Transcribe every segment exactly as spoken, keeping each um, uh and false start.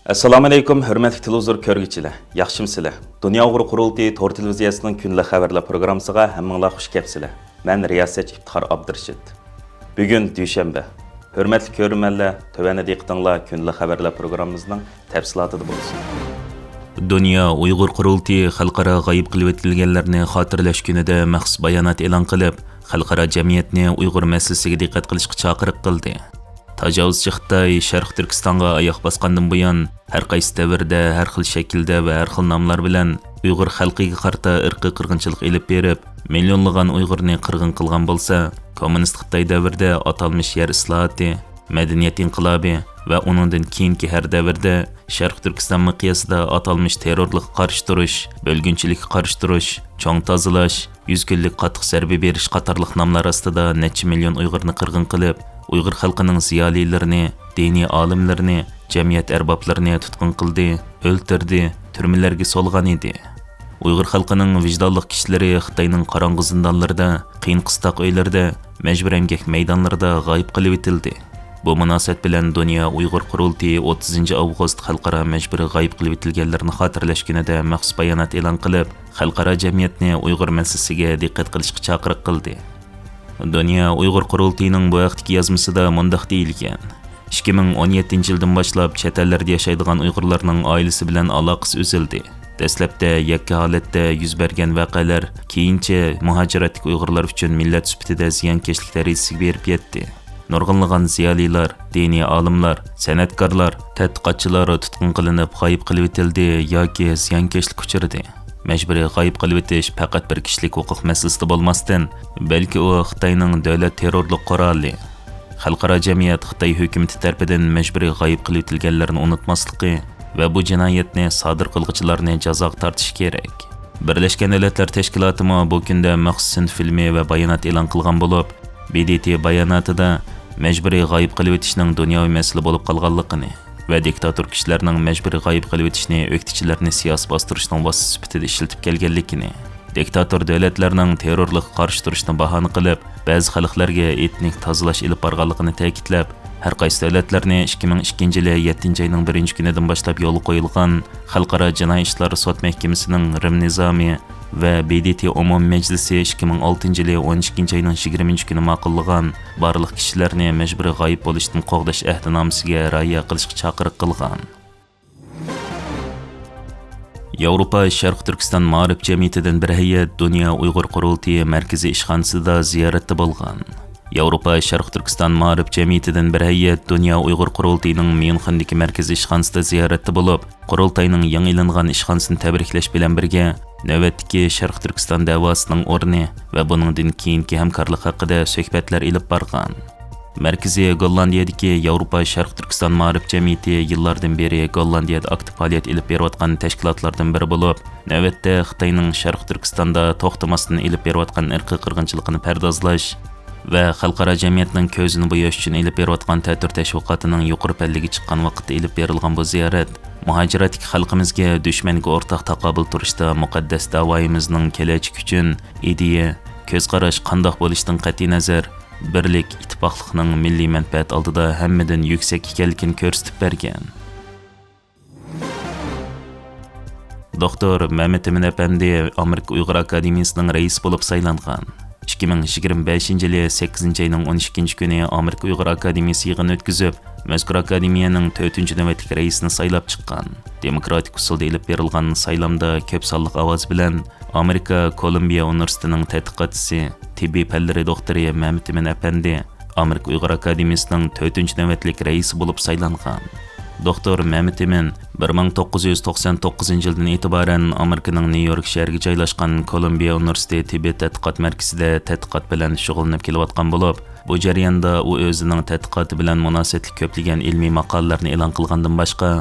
ئەسسالامۇئەلەيكۇم، ھۆرمەتلىك تېلېۋىزور كۆرگۈچىلەر، ياخشىمۇسىلەر؟ دۇنيا ئۇيغۇر قۇرۇلتىيى تور تېلېۋىزىيەسىنىڭ كۈندىلىك خەۋەرلەر پروگراممىسىغا ھەممىڭلار خۇش كەپسىلەر. مەن رىياسەتچى ئىپتىخار ئابدۇرېشىت. بۈگۈن دۈشەنبە. ھۆرمەتلىك كۆرۈرمەنلەر، تۆۋەندە دىققىتىڭلار كۈندىلىك خەۋەرلەر پروگراممىمىزنىڭ تەپسىلاتىدا بولسۇن. دۇنيا ئۇيغۇر قۇرۇلتىيى خەلقئارا غايىب قىلىۋېتىلگەنلەرنى خاتىرىلەش كۈنىدە مەخسۇس بايانات ئېلان قىلىپ، خەلقئارا جەمئىيەتنى ئۇيغۇر مەسىلىسىگە دىققەت قىلىشقا چاقىرىق قىلدى. تاجاۋۇزچى خىتاي شەرقىي تۈركىستانغا ئاياق باسقاندىن بۇيان، ھەر قايسى دەۋردە، ھەر خىل شەكىلدە ۋە ھەر خىل ناملار بىلەن ئۇيغۇر خەلقىگە قارىتا ئىرقىي قىرغىنچىلىق ئېلىپ بېرىپ، مىليونلىغان ئۇيغۇرنى قىرغىن قىلغان بولسا، كوممۇنىست خىتاي دەۋرىدە ئاتالمىش يەر ئىسلاھاتى، مەدەنىيەت ئىنقىلابى ۋە ئۇنىڭدىن كېيىنكى ھەر دەۋردە شەرقىي تۈركىستان مىقياسىدا ئاتالمىش تېررورلۇققا قارشى تۇرۇش، بۆلگۈنچىلىككە قارشى تۇرۇش، چوڭ تازىلاش، يۈز كۈنلۈك قاتتىق زەربە بېرىش قاتارلىق ناملار ئاستىدا نەچچە مىليون ئۇيغۇرنى قىرغىن قىلىپ، ئۇيغۇر خەلقىنىڭ زىيالىيلىرىنى، دىنىي ئالىملىرىنى، جەمئىيەت ئەربابلىرىنى تۇتقۇن قىلدى، ئۆلتۈردى، تۈرمىلەرگە سولىغان ئىدى. ئۇيغۇر خەلقىنىڭ ۋىجدانلىق كىشىلىرى خىتاينىڭ قاراڭغۇ زىندانلىرىدا، قىيىن قىستاق ئۆيلىرىدە، مەجبۇرىي ئەمگەك مەيدانلىرىدا غايىب قىلىۋېتىلدى. بۇ مۇناسىۋەت بىلەن دۇنيا ئۇيغۇر قۇرۇلتىيى ئوتتۇزىنچى ئاۋغۇست خەلقئارا مەجبۇرىي غايىب قىلىۋېتىلگەنلەرنى خاتىرىلەش كۈنىدە مەخسۇس بايانات ئېلان قىلىپ، خەلقئارا جەمئىيەتنى ئۇيغۇر مەسىلىسىگە دىققەت قىلىشقا چاقىرىق قىلدى. دۇنيا ئۇيغۇر قۇرۇلتىيىنىڭ بۇ ھەقتىكى يازمىسىدا مۇنداق دېيىلگەن: ئىككى مىڭ ئون يەتتىنچى يىلدىن باشلاپ چەت ئەللەردە ياشايدىغان ئۇيغۇرلارنىڭ ئائىلىسى بىلەن ئالاقىسى ئۈزۈلدى. دەسلەپتە يەككە ھالەتتە يۈز بەرگەن ۋەقەلەر كېيىنچە مۇھاجىرەتتىكى ئۇيغۇرلار ئۈچۈن مىللەت سۈپىتىدە زىيانكەشلىك دەرىجىسىگە بېرىپ يەتتى. نۇرغۇنلىغان زىيالىيلار، دىنىي ئالىملار، سەنئەتكارلار، تەتقىقاتچىلار تۇتقۇن قىلىنىپ غايىب قىلىۋېتىلدى ياكى زىيانكەشلىككە ئۇچرىدى. مەجبۇرىي غايىب قىلىۋېتىش پەقەت بىر كىشىلىك ھوقۇق مەسىلىسىدە بولماستىن، بەلكى ئۇ خىتاينىڭ دۆلەت تېررورلۇق قورالى. خەلقئارا جەمئىيەت خىتاي ھۆكۈمىتى تەرىپىدىن مەجبۇرىي غايىب قىلىۋېتىلگەنلەرنى ئۇنتۇماسلىقى ۋە بۇ جىنايەتنى سادىر قىلغۇچىلارنى جازاغا تارتىشى كېرەك. بىرلەشكەن دۆلەتلەر تەشكىلاتىمۇ بۇ كۈندە مەخسۇس سىن فىلمى ۋە بايانات ئېلان قىلغان بولۇپ، ب د ت باياناتىدا مەجبۇرىي غايىب قىلىۋېتىشنىڭ دۇنياۋى مەسىلە بولۇپ قالغانلىقىنى ۋە دىكتاتور كىشىلەرنىڭ مەجبۇرىي غايىب قىلىۋېتىشنى ئۆكتىچىلەرنى سىياسىي باستۇرۇشنىڭ ۋاسىتىسى سۈپىتىدە ئىشلىتىپ كەلگەنلىكىنى، دىكتاتور دۆلەتلەرنىڭ تېررورلۇققا قارشى تۇرۇشنى باھانە قىلىپ، بەزى خەلقلەرگە ئېتنىك تازىلاش ئېلىپ بارغانلىقىنى تەكىتلەپ، ھەر قايسى دۆلەتلەرنى ئىككى مىڭ ئىككىنچى يىلى يەتتىنچى ئاينىڭ بىرىنچى كۈنىدىن باشلاپ يولغا قويۇلغان خەلقئارا جىنايى ئىشلار سوت مەھكىمىسىنىڭ رىم نىزامى ۋە ب د ت ئومۇمىي مەجلىسى ئىككى مىڭ ئالتىنچى يىلى ئون ئىككىنچى ئاينىڭ يىگىرمىنچى كۈنى ماقۇللىغان بارلىق كىشىلەرنى مەجبۇرىي غايىب بولۇشتىن قوغداش ئەھدىنامىسىگە رىئايە قىلىشقا چاقىرىق قىلغان. ياۋروپا شەرقىي تۈركىستان مائارىپ جەمئىيىتىدىن بىر ھەيئەت دۇنيا ئۇيغۇر قۇرۇلتىيى مەركىزىي ئىشخانىسىدا زىيارەتتە بولغان. ياۋروپا شەرقىي تۈركىستان مائارىپ جەمئىيىتىدىن بىر ھەيئەت دۇنيا ئۇيغۇر قۇرۇلتىيىنىڭ ميۇنخېندىكى مەركىزىي ئىشخانىسىدا زىيارەتتە بولۇپ، قۇرۇلتاينىڭ يېڭى ئېلىنغان ئىشخانىسىنى تەبرىكلەش بىلەن بىرگە، نۆۋەتتىكى شەرقىي تۈركىستان دەۋاسىنىڭ ئورنى ۋە بۇنىڭدىن كېيىنكى ھەمكارلىق ھەققىدە سۆھبەتلەر ئېلىپ بارغان. مەركىزى گوللاندىيەدىكى ياۋروپا شەرقىي تۈركىستان مائارىپ جەمئىيىتى يىللاردىن بېرى گوللاندىيەدە ئاكتىپ پائالىيەت ئېلىپ بېرىۋاتقان تەشكىلاتلاردىن بىرى بولۇپ، نۆۋەتتە خىتاينىڭ شەرقىي تۈركىستاندا توختىماستىن ئېلىپ بېرىۋاتقان ئىرقىي قىرغىنچىلىقىنى پەردازلاش ۋە خەلقئارا جەمئىيەتنىڭ كۆزىنى بوياش ئۈچۈن ئېلىپ بېرىۋاتقان تەتۈر تەشۋىقاتىنىڭ يۇقىرى پەللىگە چىققان ۋاقىتتا ئېلىپ بېرىلغان بۇ زىيارەت مۇھاجىرەتتىكى خەلقىمىزگە دۈشمەنگە ئورتاق تاقابىل تۇرۇشتا مۇقەددەس داۋايىمىزنىڭ كېلەچەك ئۈچۈن ئىدىيە، كۆز قاراش قانداق بولۇشىدىن قەتئىينەزەر، بىرلىك، ئىتتىپاقلىقنىڭ مىللىي مەنپەئەت ئالدىدا ھەممىدىن يۈكسەك ئىكەنلىكىنى كۆرسىتىپ بەرگەن. دوكتور مەمتىمىن ئەپەندى ئامېرىكا ئۇيغۇر ئاكادېمىيىسىنىڭ رەئىسى بولۇپ سايلانغان. ئىككى مىڭ يىگىرمە بەشىنچى يىلى سەككىزىنچى ئاينىڭ ئون ئىككىنچى كۈنى ئامېرىكا ئۇيغۇر ئاكادېمىيىسى يىغىن ئۆتكۈزۈپ، مەزكۇر ئاكادېمىيەنىڭ تۆتىنچى نۆۋەتلىك رەئىسىنى سايلاپ چىققان. دېموكراتىك ئۇسۇلدا ئېلىپ بېرىلغان سايلامدا كۆپ سانلىق ئاۋاز بىلەن ئامېرىكا كولومبىيە ئۇنىۋېرسىتېتىنىڭ تەتقىقاتچىسى، تېببىي پەنلىرى دوكتورى مەمتىمىن ئەپەندى ئامېرىكا ئۇيغۇر ئاكادېمىيىسىنىڭ تۆتىنچى نۆۋەتلىك رەئىسى بولۇپ سايلانغان. دوكتور مەمتىمىن بىر مىڭ توققۇز يۈز توقسان توققۇزىنچى يىلدىن ئېتىبارەن ئامېرىكىنىڭ نيۇ يورك شەھىرىگە جايلاشقان كولومبىيە ئۇنىۋېرسىتېتى تېببىي تەتقىقات مەركىزىدە تەتقىقات بىلەن شۇغۇللىنىپ كېلىۋاتقان بولۇپ، بۇ جەرياندا ئۇ ئۆزىنىڭ تەتقىقاتى بىلەن مۇناسىۋەتلىك كۆپلىگەن ئىلمىي ماقالىلەرنى ئېلان قىلغاندىن باشقا،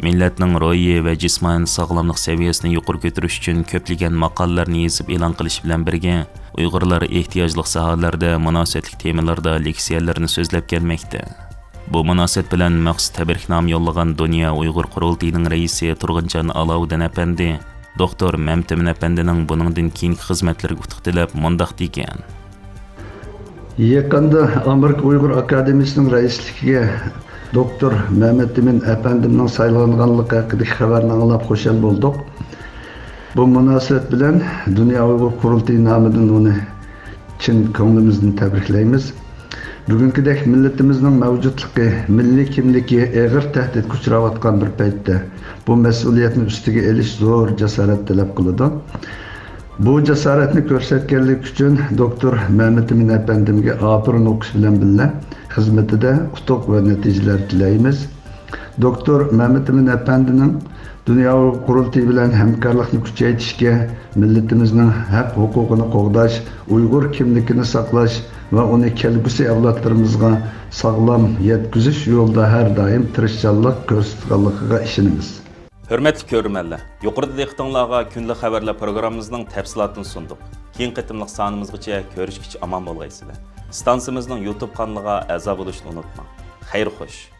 مىللەتنىڭ روھىي ۋە جىسمانىي ساغلاملىق سەۋىيەسىنى يۇقىرى كۆتۈرۈش ئۈچۈن كۆپلىگەن ماقالىلەرنى يېزىپ ئېلان قىلىش بىلەن بىرگە، ئۇيغۇرلار ئېھتىياجلىق ساھەلەردە مۇناسىۋەتلىك تېمىلاردا لېكسىيەلەرنى سۆزلەپ كەلمەكتە. بۇ مۇناسىۋەت بىلەن مەخسۇس تەبرىكنامە يوللىغان دۇنيا ئۇيغۇر قۇرۇلتىيىنىڭ رەئىسى تۇرغۇنجان ئالاۋۇدىن ئەپەندى، دوكتور مەمتىمىن ئەپەندىنىڭ بۇنىڭدىن كېيىنكى خىزمەتلىرىگە ئۇتۇق تىلەپ مۇنداق دېگەن. يېقىندا ئامېرىكا ئۇيغۇر ئاكادېمىيىسىنىڭ رەئىسلىكىگە دوكتور مەمەتئىمىن ئەپەندىمنىڭ سايلانغانلىقى ھەققىدىكى خەۋەرنى ئاڭلاپ خۇشال بولدۇق. بۇ مۇناسىۋەت بىلەن دۇنيا ئۇيغۇر قۇرۇلتىيى نامىدىن ئۇنى چىن كۆڭلىمىزدىن تەبرىكلەيمىز. بۈگۈنكىدەك مىللىتىمىزنىڭ مەۋجۇتلۇقى، مىللىي كىملىكى ئېغىر تەھدىتكە ئۇچراۋاتقان بىر پەيتتە، بۇ مەسئۇلىيەتنى ئۈستىگە ئېلىش زور جاسارەت تەلەپ قىلىدۇ. بۇ جاسارەتنى كۆرسەتكەنلىكى ئۈچۈن دوكتور مەمەتئىمىن ئەپەندىمگە ئاپىرىن ئوقۇش بىلەن بىللە، خىزمىتىدە ئۇتۇق ۋە نەتىجىلەر تىلەيمىز. دوكتور مەمەتئىمىن ئەپەندىنىڭ دۇنيا ئۇيغۇر قۇرۇلتىيى بىلەن ھەمكارلىقنى كۈچەيتىشكە، مىللىتىمىزنىڭ ھەق ھوقۇقىنى قوغداش، ئۇيغۇر كىملىكىنى ساقلاش ۋە ئۇنى كەلگۈسى ئەۋلادلىرىمىزغا ساغلام يەتكۈزۈش يولىدا ھەر دائىم تىرىشچانلىق كۆرسىتىدىغانلىقىغا ئىشىنىمىز. ھۆرمەتلىك كۆرۈرمەنلەر، يۇقىرىدا دىققىتىڭلارغا كۈندىلىك خەۋەرلەر پروگراممىمىزنىڭ تەپسىلاتىنى سۇندۇق. كېيىنكى قېتىملىق سانىمىزغىچە كۆرۈشكىچە ئامان بولغايسىلەر. ئىستانسىمىزنىڭ يۇتۇب قانىلىغا ئەزا بولۇشنى ئۇنتۇماڭ. خەير خوش.